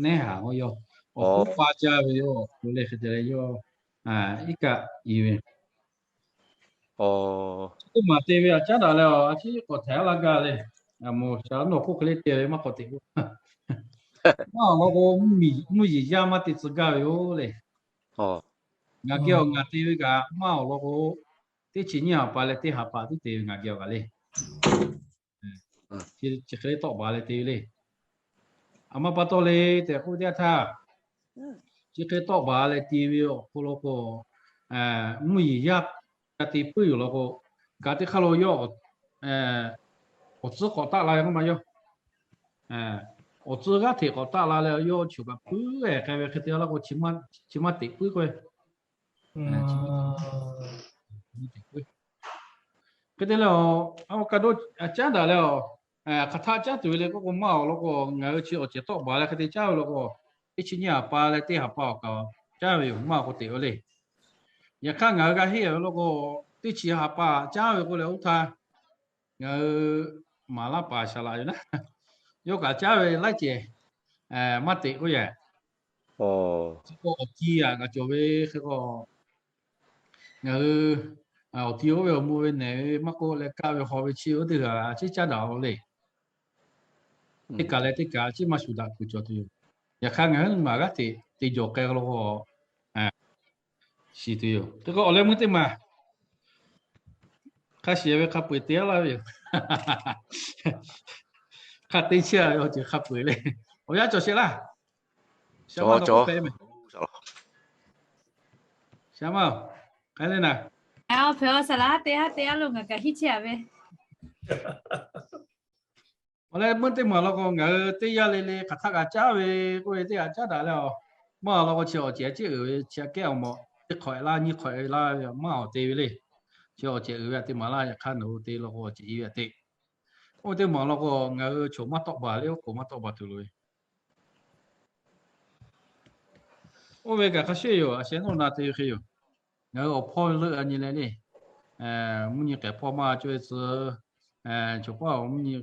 nehˉ haˍ k'o yawˇ awˬ hpfuhˇ pa jaˇ ve yoˬ. Awˬ hk'aw le hk'e te leh yawˇ iˉ kaˆ i ve, teˇ maˬ te ve a caˉ daꞈ leh a ciˉ k'awꞈ htaiˍ a laˇ gaˇ le. Aˬ moˍ shaˍ nawˬ hk'oˆ hk'e le te ve maˇ k'awꞈ te k'o, maˇ awˬ lawn k'o, mvuhˇ miˬ yaˇ maˇ te tcuh gaˇ ve yoˬ le. Ngaˬ geh awˬ ngaˬ te ve kaꞈ maˇ awˬ lawn k'o, teˇ chi nyiˇ haˍ pa leh teˇ haˍ pa tiˉ te ve ngaˬ geh awˬ kaꞈ le. Chi hk'e le tawˆ baˬ leh te ve le. A ma pa taw le tehꞈ k'oˆ ve teˇ yanˇ htaˇ, chi hk'e tawˆ baˬ leh te ve awˬ hk'aw lo k'o, mvuhˇ yeˬ yaˇ ca te puiˉ yoˬ law k'o, kaꞈ teˇ hk'aˇ lo yawˇ awˬ tcuhˉ k'awꞈ taˆ la ve k'oˆ ma yawˇ. Awˬ tcuhˉ g'aˇ hteꞈ k'awꞈ taˆ la leh yawˇ choˬ kaꞈ puiˉ-ehˍ hk'e ve hk'e te laˇ k'o, chi maˇ teꞈ puiˉ k'o, hk'e te leh a, avocado caˉ daꞈ leh a, Hk'aˬ htaˆ caˉ tuˬ ve le k'oˆ k'o, maˇ awˬ lawn k'o, ngaˬ hui chi awˬ cehˬ tawˆ baˬ leh hk'e te caˉ ve law k'o, teˇ chi nyiˇ ha pa leh teˇ ha pa awˬ kaꞈ caˉ ve yoˬ, maˇ k'o te o le. Yaꞈ hk'aˇ ngaˬ hui g'a henˇ ve law k'o, teˇ chi ha pa caˉ ve k'oˆ leh oˇ htaˇ, ngaˬ hui maˍ laˇ paˍ shaˍ laꞈ yoˬ naˉ, yawˇ kaꞈ caˉ ve laiˉ cehˬ maˇ teꞈ k'oˆ yehˬ. Chi k'o awˬ ti aꞈ ngaˬ cawˬ ve hk'e k'o, ngaˬ hui awˬ ti oˇ ve awˬ mvuh ve nehˬ ve maˇ k'oˆ leh kaˆ ve haw ve chi oˇ teˇ g'aˇ a ciˉ caˉ daꞈ lo le. Teˇ kaˬ leh teˇ kaˬ a ciˉ maˇ shuˍ daꞈ kuiˬ cawˬ tuˬ yoˬ. Yaꞈ hk'aˇ ngaˬ hui maˍ g'aˇ hteꞈ te jawˬ k'ai lo k'o, shiˍ tuˬ yoˬ. Hk'e k'o awˬ leh meuˇ teˇ maˬ hk'a shiˍ ve hk'a peu-eˬ te a laˇ ve yoˬ. Hk'a te chehˇ ve awˬ ceuˬ hk'a peu-eˬ le. Awˬ yanˇ cawˬ sheˍ laˇ. Shaˍ maˇ nawˬ k'oˆ hpehꞈ mehˍ. Shaˍ maˇ, k'ai le naˍ. Awˬ hpehꞈ a saˍ laˍ, te a te a lo ngaˬ kaꞈ hiˉ chehˇ a ve. Awˬ leh meuˇ teˇ maˬ law k'o, ngaˬ hui teˇ yanˇ le le hk'aˬ htaˆ kaꞈ caˉ ve k'oˆ ve teˇ g'aˇ caˉ daꞈ leh a, maˇ awˬ lawn k'o chi awˬ cehˬ a ciˉ uiˍ ve chi aꞈ kehˉ awˬ mawꞈ teˇ hk'awꞈ e laˇ nyiˇ hk'awꞈ e laˇ ve maˇ awˬ te ve le. Chi awˬ cehˬ uiˍ ve aꞈ te maˍ laˇ. Yaꞈ hk'aˇ nawˬ hui te law k'o awˬ cehˬ i ve aꞈ te. Oˇ ve teˇ maˬ law k'o, ngaˬ hui choˬ maˇ tawˆ baˬ le, oˉ k'oˍ maˇ tawˆ baˬ tuˬ loˬ ve. Oˇ ve kaꞈ hk'a shuˍ yoˬ, a sheh nawˇ na te ve hk'e yoˬ. Ngaˬ hui awˬ hpawˇ leuˆ a nyi leh le, mvuhˇ nyi k'ehˬ hpawˇ maˇ cawˬ ve tcuh, choˬ paˇ awˬ mvuhˇ nyi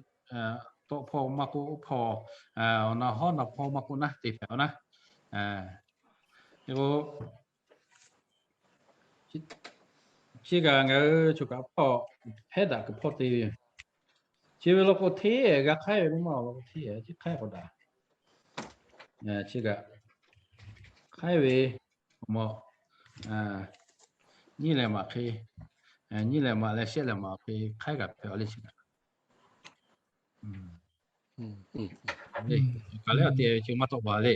tawˆ hpawˇ maˇ k'oˆ, oˇ hpawˇ awˬ na hawˉ na hpawˇ maˇ k'oˆ naˉ te hpehꞈ a naˉ. K'o chi kaꞈ ngaˬ hui choˬ kaꞈ hpawˇ hpehˉ daꞈ kuiˬ hpawˇ te ve yoˬ. Chi ve law k'o hteˇ g'a hk'aiˉ ve k'o maˇ awˬ lawn k'o hteˇ chi hk'aiˉ k'awꞈ daꞈ. Chi kaꞈ hk'aiˉ ve, awˬ mawꞈ nyiˇ lehˬ maꞈ hk'e, nyiˇ lehˬ maꞈ leh shehˆ lehˬ maꞈ hk'e hk'aiˉ kaꞈ hpehꞈ a le chi kaꞈ. Kaˬ leh a te ve chi maˇ tawˆ baˬ le.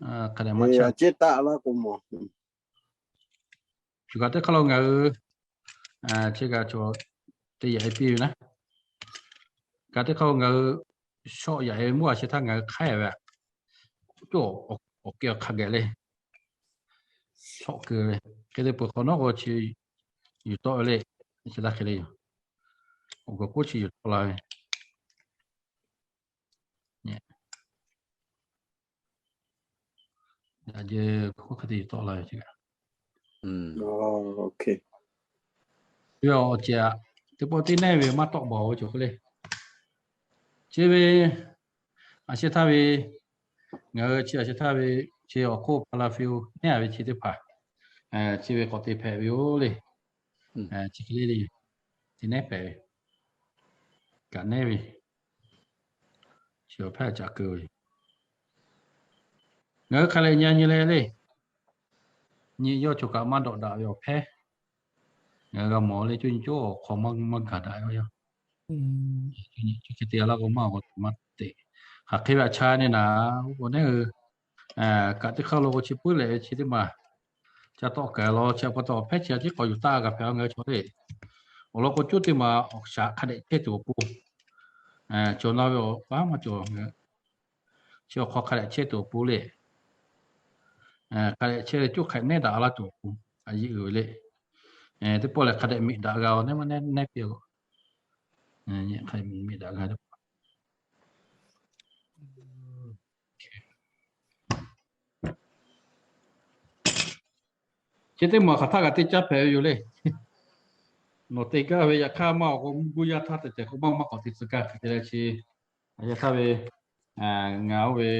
Hk'a dehꞈ maˇ chaˇ ceˇ taˆ laˇ k'o mawˬ. Shu kaꞈ teˇ hk'aˇ lo ngaˬ hui chi kaꞈ cawˬ te yaꞈ e piˇ ve naˉ. Kaꞈ teˇ hk'aˇ lo ngaˬ hui shawˆ yaꞈ e mvuhˇ a sheh htaˇ ngaˬ hui hk'aiˉ ve a, cawˬ awˬ kehˬ awˬ hk'a geh le. Shawˆ keu ve hk'e te peuˬ hk'awꞈ nawˉ k'o chi yuˬ tawˆ ve le. Chi laˇ hk'e le yoˬ. Awˬ g'uˬ k'oˆ chi yuˬ tawˆ la ve. Aꞈ jeh k'oˆ hk'e te yuˬ tawˆ la ve chi kaꞈ. Chi ve awˬ cehˬ aꞈ teˇ pawˆ teˇ nehˇ ve maˇ tawˆ baˬ ve cawˬ hk'e le. Chi ve a sheh htaˇ ve, ngaˬ hui chi a sheh htaˇ ve, chi awˬ hk'oˆ hpa la fe o nehˇ a ve chi teˇ hpaˍ chi ve k'awꞈ te hpehꞈ ve yoˬ le. Chi hk'e le le, te nehˉ hpehꞈ ve, kaꞈ nehˉ ve, chi awˬ hpehˇ a caꞈ keu ve. Ngaˬ hui hk'a leh nyi nyi leh le, nyi yawˇ choˬ kaꞈ maˇ dawꞈ daꞈ ve awˬ hpehˇ. Ngaˬ hui g'a mawˬ le, coˇ nyi coˇ awˬ hk'aw maˇ gaˬ daꞈ ve yawˇ. Chi hk'e te laˇ k'o maˇ k'awꞈ maˇ teꞈ. Hk'aˬ hk'e ve aꞈ cha ne naˍ, oˇ k'o nehˉ hui kaꞈ teˇ hk'aˇ lo k'o chi puiˉ leh chi teˇ maˬ ca tawˆ kaˬ law chi pa taw awˬ hpehˇ chi a ciˉ k'awꞈ yuˬ taˇ g'a hpehꞈ a ngaˬ hui chaw le. Awˬ lawn k'o coˇ teˇ maˬ awˬ shaꞈ hk'a dehꞈ chehˇ tuˬ awˬ pon, cawˬ na ve awˬ pa maˇ cawˬ ngaˬ hui chi awˬ hk'aw hk'a dehꞈ chehˇ tuˬ awˬ pon le. Hk'a dehꞈ chehˇ ve coˇ hk'aꞈ nehˉ daꞈ laˇ tuˬ awˬ pon a yeˇ uiˍ ve le. Teˇ pawˆ lehˬ hk'a dehꞈ miꞈ daꞈ g'a a nehˉ maˇ nehˉ nehˉ piˇ a. Hk'a miꞈ daꞈ g'a teˇ pawˆ Chi teˇ maˬ hk'aˬ htaˆ kaꞈ teˇ caˉ hpehꞈ ve yoˬ le. Nawˬ te gaˇ ve yaꞈ hk'aˇ maˇ awˬ k'o mvuhˇ guˇ yaˇ htaˇ te tehˬ k'o maˇ maˇ k'awꞈ te tcuh gaˇ hk'e te leh chi, a yaˇ htaˇ ve, ngaˬ oˇ ve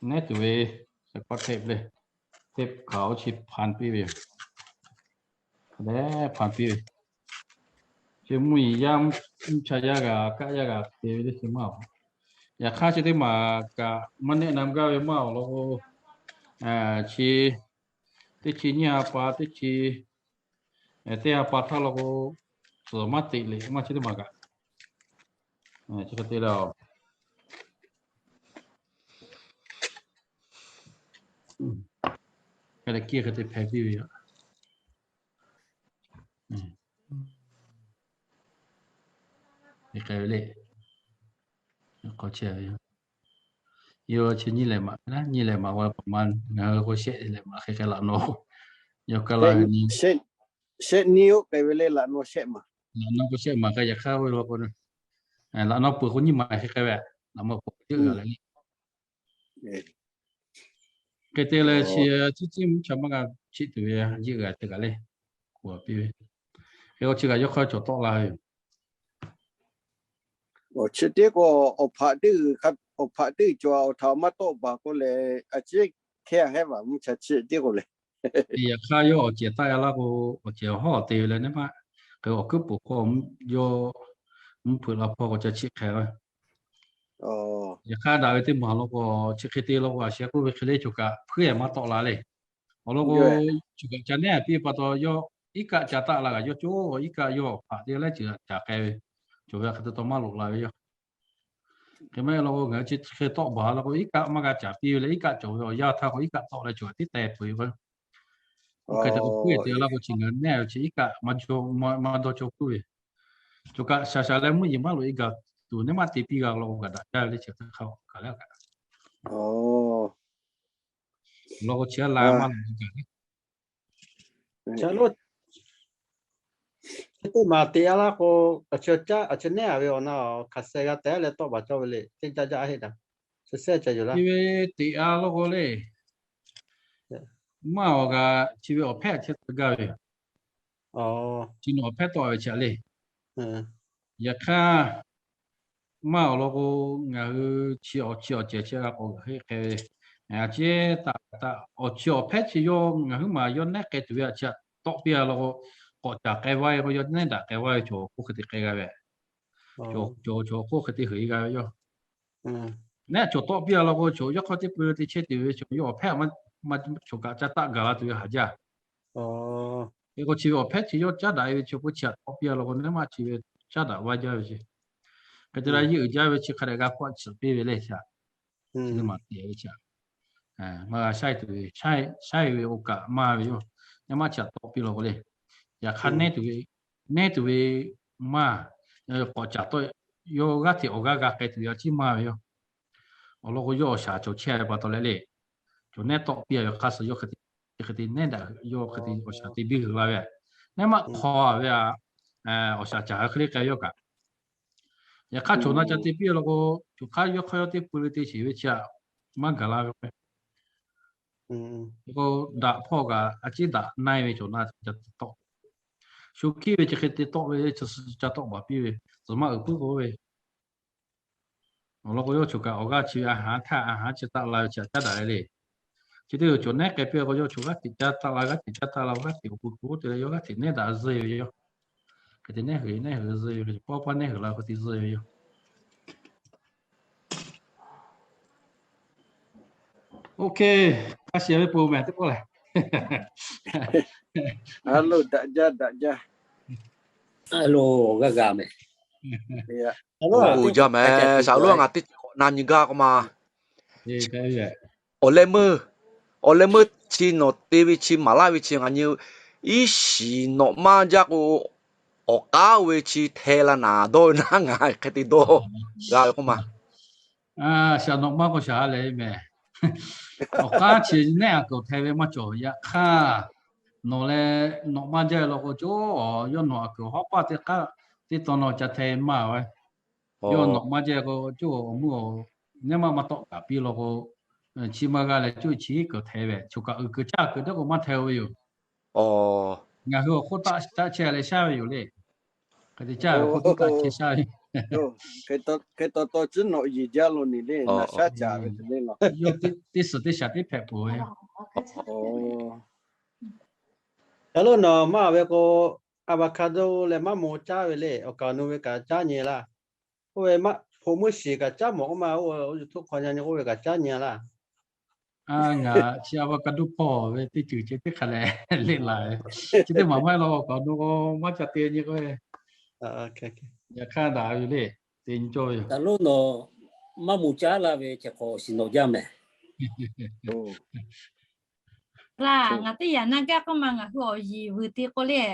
nehˉ tuˬ ve, สกอตเทป le, เทปขาว chi hpanˍ piˇ ve yoˬ. Hk'a dehꞈ hpanˍ piˇ ve, chi mvuhˇ yeˬ yaˇ mvuhˇ cha yaˇ g'a kaˆ yaˇ g'a te ve le chi maˇ awˬ. Yaꞈ hk'aˇ chi teˇ maˬ kaꞈ maˇ nehˆ na gaˇ ve maˇ awˬ lawn k'o, chi teˇ chi nyiˇ ha pa teˇ chi, teˇ ha pa htaˇ law k'o, tcuhˍ maˇ teꞈ le maˇ chi teˇ maˬ kaꞈ. Chi hk'e te le, hk'e te hpehꞈ piˇ ve yoˬ. Hk'e ve le, k'awꞈ chehˇ ve yoˬ. Yawˇ chi nyiˇ lehˬ maꞈ, nyiˇ lehˬ maꞈ g'aw k'awꞈ ma ngaˬ hui k'o shehˆ lehˬ maꞈ hk'e hk'e laꞈ naw, yawˇ kaˇ laˇ ve nyi. Shehˆ nyiˇ oˇ k'ai ve le laꞈ naw shehˆ maˬ. Laꞈ naw k'o shehˆ maˬ k'ai yaꞈ hk'aˇ oˇ ve law k'o, laꞈ naw peuˬ k'o nyiˇ maˬ hk'e k'ai ve, laꞈ naw peuˬ k'o teˇ g'aˇ leh le. Hk'e te leh chi ciˉ ciˉ mvuhˇ cha maˇ g'a chiˆ tuˬ ve yeˇ g'a te kaꞈ le, k'oˆ piˇ ve. Hk'e k'o chi kaꞈ yawˇ hk'aˇ cawˬ tawˆ la ve yoˬ. Chi teˇ k'o awˬ hpaꞈ teˇ g'uiˬ, awˬ hpaꞈ teˇ g'uiˬ cawˬ awˬ htaꞈ maˇ tawˆ baˬ k'o lehˬ, a ciˉ hkehˇ hehˉ vaˬ mvuhˇ cha chi teˇ k'o lehˬ. Yaꞈ hk'aˇ yawˇ awˬ cehˬ taˆ la k'o, awˬ cehˬ awˬ hawˉ awˬ te ve leh neˇ maˇ, k'e awˬ kuiˉ puˍ hk'aw yawˇ mvuhˇ hpeuꞈ la hpawˇ k'o ca chiˆ hk'e ve. Yaꞈ hk'aˇ daꞈ ve teˇ maˬ law k'o, chi hk'e te law k'o, a sheh k'oˆ ve hk'e le choˬ kaꞈ hpuiˉ maˇ tawˆ la le. Awˬ lawn k'o, choˬ kaꞈ ca nehˉ piˇ pa taw, yawˇ iˉ kaˆ ca taˆ la kaꞈ yawˇ co, iˉ kaˆ yawˇ awˬ hpaꞈ te leh ceuˬ ca k'ai ve, cawˬ ve hk'e te taw maˇ loꞈ la ve yoˬ. Hk'e maˇ heˆ law k'o, ngaˬ hui chi hk'e tawˆ baˬ la k'o, iˉ kaˆ maˇ g'a caˍ piˇ ve leh, iˉ kaˆ cawˬ ve awˬ yanˇ htaˇ k'o, iˉ kaˆ tawˆ leh cawˬ tiˉ teh peuˬ ve k'o, oˇ hk'e te k'o hpuiˉ te laˇ k'o, chi ngaˬ hui nehˉ ve chi iˉ kaˆ maˇ dawˇ cawˬ puiˉ ve, choˬ kaꞈ shaˍ shaˍ leh mvuhˇ yeˬ maˇ loꞈ e gaˬ tuˬ neˇ maˇ te piˇ g'a law k'o, kaꞈ daꞈ jaˇ ve le chi hk'e hk'a kaꞈ le kaꞈ. Awˬ lawn k'o, chi a la maˇ loꞈ e gaˬ le. Chi teˇ maˬ teꞈ a laˇ k'o, a chi nehˉ a ve awˬ na hk'aˬ sheh g'a tehꞈ leh tawˆ baˬ cawˇ ve le, teˇ jaˇ jaˇ heˆ daꞈ. Chi shehˆ ca yoˬ laˇ. Chi ve teꞈ a law k'o le, maˇ awˬ g'a, chi ve awˬ hpehˇ a chi tcuh gaˇ ve yoˬ. Chi nawˬ awˬ hpehˇ tawˆ ve chi a le. Yaꞈ hk'aˇ, maˇ awˬ lawn k'o, ngaˬ hui chi awˬ chi awˬ cehˬ chi g'a k'awꞈ g'uiˬ heˆ hk'e ve, a ciˉ taꞈ taꞈ awˬ chi awˬ hpehˇ chi yawˇ ngaˬ huiˉ maˬ yawˇ nehˉ k'ai tuˬ ve a chi tawˆ piˇ a law k'o, k'awꞈ caˍ k'ai vaˇ ve k'o, yawˇ nehˉ daꞈ k'ai vaˇ ve cawˬ k'oˆ hk'e te k'ai g'a ve, cawˬ cawˬ k'oˆ hk'e te heuˬ e g'a ve yoˬ. Nehˉ cawˬ tawˆ piˇ a law k'o, cawˬ yawˇ hk'aw teˇ peu te chehˇ tuˬ ve cawˬ yawˇ awˬ hpehˇ maˇ, cawˬ kaꞈ ca taˆ gaˬ la tuˬ ve haˍ jaˇ. Hk'e k'o chi ve awˬ hpehˇ chi yawˇ caˉ daꞈ e ve chi k'o chi htaꞈ tawˆ piˇ a law k'o, nehˉ maˇ chi ve caˉ daꞈ vaˇ jaˇ ve chi. Hk'e te leh yeˇ uiˍ jaˇ ve chi hk'a dehꞈ g'a hpaˆ tsuhꞈ piˇ ve le chi a. Chi teˇ maˬ teꞈ ve chi a, maˇ g'a shaˉ tuˬ ve, shaˉ ve oˇ kaꞈ maˇ ve yoˬ. Nehˉ maˇ chi htaꞈ tawˆ piˇ law k'o le. Yaꞈ hk'aˇ nehˉ tuˬ ve, nehˉ tuˬ ve maˇ k'awꞈ caˍ tawˆ, yawˇ g'aˇ hteꞈ awˬ g'aˇ g'a k'ai tuˬ ve a ciˉ maˇ ve yoˬ. Awˬ lawn k'o, yawˇ awˬ shaˍ cawˬ chehˇ ve pa taw leh le, cawˬ nehˉ tawˆ piˇ a ve hk'a suh yawˇ hk'e te, hk'e te nehˉ daꞈ, yawˇ hk'e te awˬ shaˍ te biˇ g'uiˬ la ve, nehˉ maˇ hk'aw ve a, awˬ shaˍ caˍ hk'e le k'ai ve yoˬ kaꞈ. Yaꞈ hk'aˇ cawˬ na ca te piˇ law k'o, cawˬ hk'aˇ yawˇ hk'aˇ yawˇ teˇ pui ve te sheˍ ve chi a, maˇ gaˬ la ve k'o, k'o daꞈ hpawˇ kaꞈ a ciˉ daꞈ na e ve cawˬ na ca te tawˆ. Shu hkiˉ ve chi hk'e te tawˆ ve, ca tawˆ baˬ piˇ ve, tcuh maˇ uiˍ puiˉ k'o ve. Awˬ lawn k'o, yawˇ choˬ kaꞈ awˬ g'aˇ chi ve a haˉ htaˇ a haˉ chi taˆ la ve chi htaꞈ caˉ daꞈ le le. Chi teˇ g'uiˬ cawˬ nehˉ k'ai piˇ k'o, yawˇ choˬ g'aˇ hteꞈ caˇ taˆ la, g'aˇ hteꞈ caˇ taˆ la, g'aˇ hteꞈ awˬ pui pui te leh yawˇ g'aˇ hteꞈ nehˉ daꞈ zuhˆ ve yoˬ. Hk'e te nehˉ hui nehˉ hui zuhˆ ve, pawˇ pawˇ nehˉ hui la hk'e te zuhˆ ve yoˬ. OK, a shiˍ ve peuˬ mehˍ teˇ pawˆ lehˬ. A lo daꞈ jaˇ daꞈ jaˇ. A lo g'a g'a mehˍ. Oˇ jaˇ mehˍ. Shaˍ lo ngaˬ teˇ k'awꞈ na nyi gaˇ k'o ma. Awˬ leh meuˇ, awˬ leh meuˇ chi nawˬ te ve chi maˍ laˇ ve chi ngaˬ nyi iˉ shiˍ nawꞈ maˇ jaˇ k'o, awˬ k'aˉ oˇ ve chi hteh la naˍ dawˇ ve naˉ ngaˬ hk'e te dawˇ g'a ve k'oˆ ma. Shaˍ nawꞈ maˇ k'o shaˍ ha lehˬ mehˍ. Awˬ k'aˉ chi nehˉ a kuiˬ hteh ve maˇ cawˬ. Yaꞈ hk'aˇ, nawˬ leh nawꞈ maˇ jaˇ ve law k'o, coˇ yawˇ nawˬ a kuiˬ hawˉ paˇ teˇ k'aˉ teˇ tawn nawˬ ca hteh maˇ ve. Yawˇ nawꞈ maˇ jaˇ k'o, coˇ awˬ meuˇ nehˉ maˇ maˇ tawˆ kaꞈ piˇ law k'o, chi maˇ g'a leh coˇ chi kuiˬ hteh ve, choˬ kaꞈ uiˍ kuiˬ caˇ kuiˬ teˇ k'o maˇ hteh ve yoˬ. Ngaˬ hui awˬ hk'oˆ taˆ taˆ chehˇ leh shaˉ ve yoˬ le. Hk'e te caˇ ve hk'oˆ taˆ chehˇ shaˉ ve. Hk'e taw taw ciˉ nawꞈ yeˬ jaˇ lo ni le, naˍ shaˉ caˍ ve te le la. Teˇ suhˍ teˇ shaˍ teˇ hpehꞈ peuˬ ve. Yaꞈ lo nawˬ maˇ ve k'o, avocado leh maˇ moˍ caˇ ve le, awˬ kaˍ awˬ nu ve kaꞈ caˇ nyi laˇ. Oˇ ve maˇ hpoꞈ meuˇ shiˍ kaꞈ caˉ mawˬ k'oˆ ma, oˇ YouTube hk'aw nyi k'oˆ ve kaꞈ caˉ nyi laˇ. Ngaˬ chi avocado hpawˇ ve teˇ ceuˬ ceh teˇ hk'a leh leˆ la ve. Chi teˇ maˬ maˇ heˆ law, awˬ kaˍ awˬ nu k'o maˇ ca te nyi k'o, yaꞈ hk'aˇ daꞈ ve le, te nyi cawˇ ve yoˬ. Taˍ lonˉ nawˬ maˇ moˍ caˉ la ve chi hk'awꞈ shiˍ nawꞈ jaˇ mehˍ. Laˬ, ngaˬ teˇ yaꞈ na gaˇ k'oˆ ma, ngaˬ hui awˬ yiˍ vuiˬ te k'o le,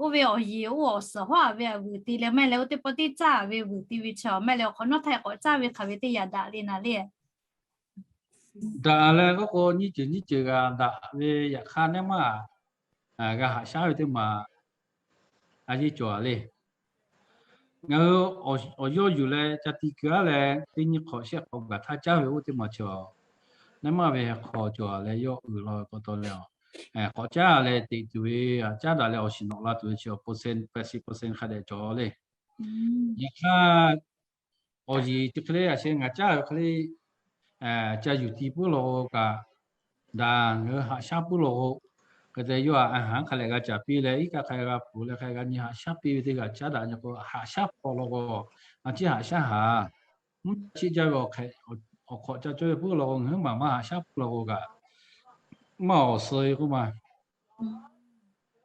oˇ ve awˬ yiˍ oˇ awˬ suhˍ hawˉ a ve vuiˬ te leh maˇ heˆ leh oˇ teˇ pawˆ teˇ caˇ ve vuiˬ te ve chi maˇ heˆ leh awˬ hk'awꞈ nawˉ htaˇ k'awꞈ caˇ ve hk'aˬ ve teˇ yaꞈ daꞈ le naˍ le. Daꞈ leh k'oˆ k'o, nyiˇ ceuˬ nyiˇ ceuˬ g'a daꞈ ve yaꞈ hk'aˇ, neˇ maˇ g'a haꞈ shaˉ ve teˇ maˬ a yeˇ cawˬ le. Ngaˬ hui awˬ yawˇ yuˬ leh ca ti keu-a leh, teˇ nyi hk'awꞈ shehˆ hk'awꞈ gaˬ htaˇ caˉ ve oˇ teˇ maˬ chi, neˇ maˇ ve hk'aw cawˬ leh yawˇ uiˍ la ve pa taw leh, k'awꞈ caˉ leh teꞈ tuˬ ve, caˉ daꞈ leh awˬ shiˍ nawꞈ la tuˬ ve chi awˬ percent, percent hk'a dehꞈ cawˬ le. Yaꞈ hk'aˇ, awˬ yeˬ chi hk'e le, a sheh ngaˬ caˉ ve hk'e le, ca yuˬ ti puiˉ law k'o kaꞈ, daꞈ ngaˬ hui haꞈ shaˉ puiˉ law k'o, hk'e te yawˇ a haˍ hk'a lehꞈ g'a caˍ piˇ leh, iˉ kaˆ hk'a g'a pfuhˍ leh hk'a g'a nyi haꞈ shaˉ piˇ ve teˇ g'aˇ caˉ daꞈ nyi k'o, haꞈ shaˉ hpaw law k'o, a ciˉ haꞈ shaˉ haˍ. Mvuhˇ chi jaˇ ve awˬ hk'awꞈ ca cawˇ ve puiˉ law k'o, ngaˬ hui maˬ maˇ haꞈ shaˉ puiˉ law k'o kaꞈ, maˇ awˬ suh ve k'oˆ ma.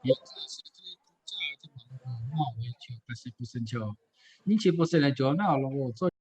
Yaꞈ hk'aˇ, a sheh caˉ ve teˇ maˬ maˇ awˬ ve chi percent, percent chi, nyiˇ chi percent leh cawˬ naˉ awˬ lawn k'o, tcuh